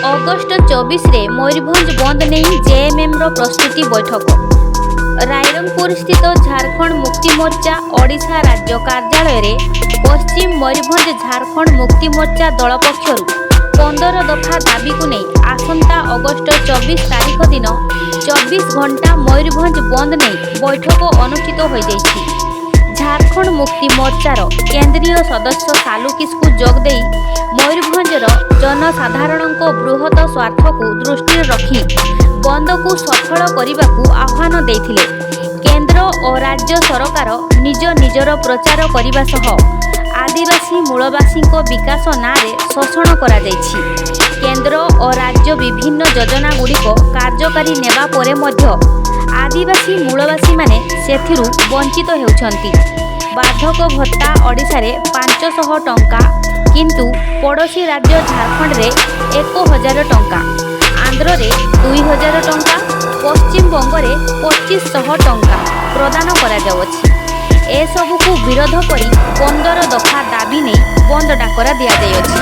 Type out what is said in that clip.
August 24ରେ Mayurbhanj ବନ୍ଦ ନେଇ ଜେଏମ୍ଏମ୍ର ପ୍ରସ୍ତୁତି ବୈଠକ। ରାଇରଙ୍ଗପୁରସ୍ଥିତ ଝାରଖଣ୍ଡ ମୁକ୍ତି ମୋର୍ଚ୍ଚା ଓଡ଼ିଶା ରାଜ୍ୟ କାର୍ଯ୍ୟାଳୟରେ ପଶ୍ଚିମ ମୟୂରଭଞ୍ଜ ଝାରଖଣ୍ଡ ମୁକ୍ତି ମୋର୍ଚ୍ଚା ଦଳ ପକ୍ଷରୁ 15 ଦଫା ଦାବିକୁ ନେଇ ଆସନ୍ତା ଅଗଷ୍ଟ 24 ତାରିଖ ଦିନ 24 ଘଣ୍ଟା ମୟୂରଭଞ୍ଜ ବନ୍ଦ ନେଇ ବୈଠକ ଅନୁଷ୍ଠିତ ହୋଇଯାଇଛି। ଝାରଖଣ୍ଡ ମୁକ୍ତି ମୋର୍ଚ୍ଚାର କେନ୍ଦ୍ରୀୟ ସଦସ୍ୟ ସାଲୁ କିସ୍କୁ ଯୋଗ ଦେଇ ମୟୂରଭଞ୍ଜର ଜନସାଧାରଣଙ୍କ ବୃହତ ସ୍ୱାର୍ଥକୁ ଦୃଷ୍ଟିରେ ରଖି ବନ୍ଦକୁ ସଫଳ କରିବାକୁ ଆହ୍ୱାନ ଦେଇଥିଲେ। କେନ୍ଦ୍ର ଓ ରାଜ୍ୟ ସରକାର ନିଜ ନିଜର ପ୍ରଚାର କରିବା ସହ ଆଦିବାସୀ ମୂଳବାସୀଙ୍କ ବିକାଶ ନାଁରେ ଶୋଷଣ କରାଯାଇଛି। କେନ୍ଦ୍ର ଓ ରାଜ୍ୟ ବିଭିନ୍ନ ଯୋଜନାଗୁଡ଼ିକ କାର୍ଯ୍ୟକାରୀ ନେବା ପରେ ମଧ୍ୟ ଆଦିବାସୀ ମୂଳବାସୀମାନେ ସେଥିରୁ ବଞ୍ଚିତ ହେଉଛନ୍ତି। ବାର୍ଦ୍ଧକ୍ୟ ଭତ୍ତା ଓଡ଼ିଶାରେ 500 ଟଙ୍କା, କିନ୍ତୁ ପଡ଼ୋଶୀ ରାଜ୍ୟ ଝାରଖଣ୍ଡରେ 1000 ଟଙ୍କା, ଆନ୍ଧ୍ରରେ 2000 ଟଙ୍କା, ପଶ୍ଚିମବଙ୍ଗରେ 2500 ଟଙ୍କା ପ୍ରଦାନ କରାଯାଉଅଛି। ଏସବୁକୁ ବିରୋଧ କରି 15 ଦଫା ଦାବି ନେଇ ବନ୍ଦ ଡାକରା ଦିଆଯାଇଅଛି।